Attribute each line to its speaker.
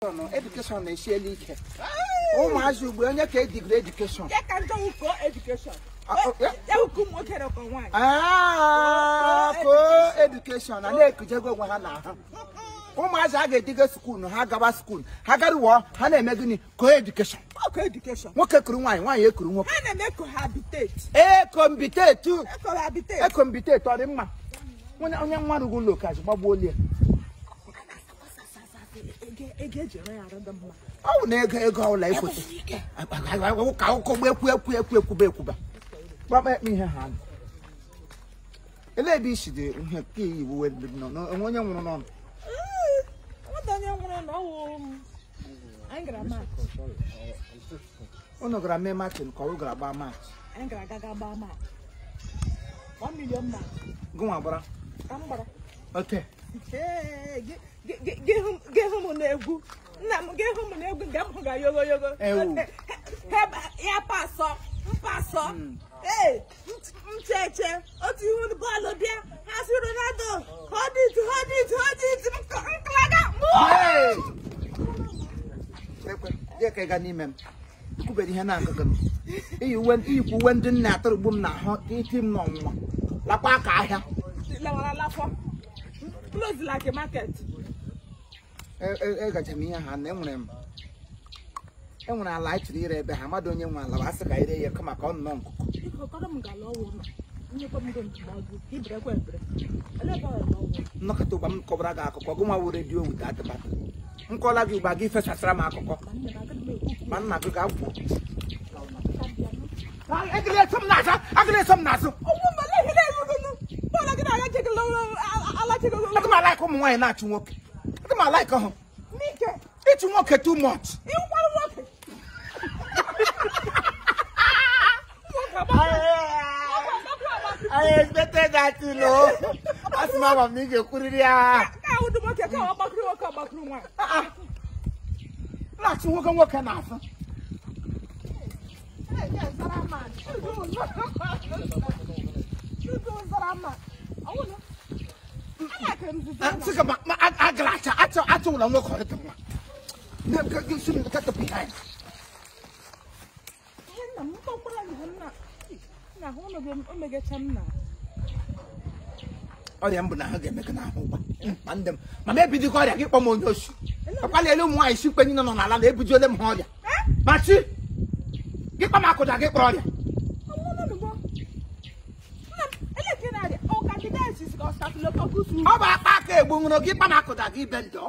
Speaker 1: Education na-esiela ike. Ụmụazị ugbo onye ka edigiri education.
Speaker 2: Ya ka njọ wuko education. Ya wuko ụmụ nwoke na nwaanyị.
Speaker 1: Ko education na na-ekujego onwe ha n'ahụ. Ụmụazị a ga-ediga skuul ha gaba skuul ha garuo ha na-eme gịnị ko education.
Speaker 2: Ko education.
Speaker 1: Nwoke kuru nwaanyị, nwaanyị ekuru nwoke.
Speaker 2: Ha na-eme cohabitate.
Speaker 1: Cohabitate.
Speaker 2: Cohabitate.
Speaker 1: Cohabitate ọ dị mma. Onye nwa rugwu ụlọ kaji gbagbuo olie. Ọ bụ na ego ego ọbụla efoto ka akụkọ gba ekwu ekwu ekwu ekwuba ekwuba gbakpa ekpe ihe ha nọ. Elee ebe isi dị ihe ka iyi uwe nọ onwe onye nwụrụ n'ọnụ? Unu gara mee Martin ka ọ gara gbaa match? Gụnwa gbara? Okay.
Speaker 2: Gị hụ m n'egwu nna m, gị hụ m n'egwu nke m hụ ga yogo yogo. Ya pasọ mpasọ ee ncheche otu ihu bọọlụ bịa ha sị Ronaldo hold it hold it hold it nklaga.
Speaker 1: Jee ka ị ga n'ime m ikwubere ihe na-agụgụ m iyikwu uwe ndị nna atụrụgbu m n'ahụ iti m n'ọnwụnwa lakwa aka ahịa.
Speaker 2: Lawara lafọ. Close like a market.
Speaker 1: Egacha m ihe ha na enwere m enwere ala anyị chịrị ire ebe ha mmadụ onye nwe ala asị ka ire ya kama ka ọ nọ nkụkụ. Nnọkọta ụgba m kọbara gị akụkọ gụ nwa wụ redio wit atịbatị m kọọla gị ụgba gị fesasara m akụkọ ma nna gị ga-agwụ. Agịla eso m n'azụ, agịla eso m n'azụ. Adị m alaik ụmụ nwaanyị na-achụ nwoke. Adị m alaik ọhụ. Ịchụ nwoke too much. I expected that, you know. Asị m ama m na ị ga-ekwurịrị ya. Na-achụ nwoke nwoke n'azụ. Ọrịa mbụ na ha ga-eme ka n'ahụ ụgba ma ndị m ma m ebidokwa ọrịa gị kpọ m onye oshi akwala elu ụmụ nwaanyị si kpenye nọ n'ala na ebidoole m ha ọrịa ma chi gị kpọ m akụda gị kpọrọ ọrịa. Ọ bụ akpa aka egbu nwụrụ gị kpọ m akụda gị ibe ndụ.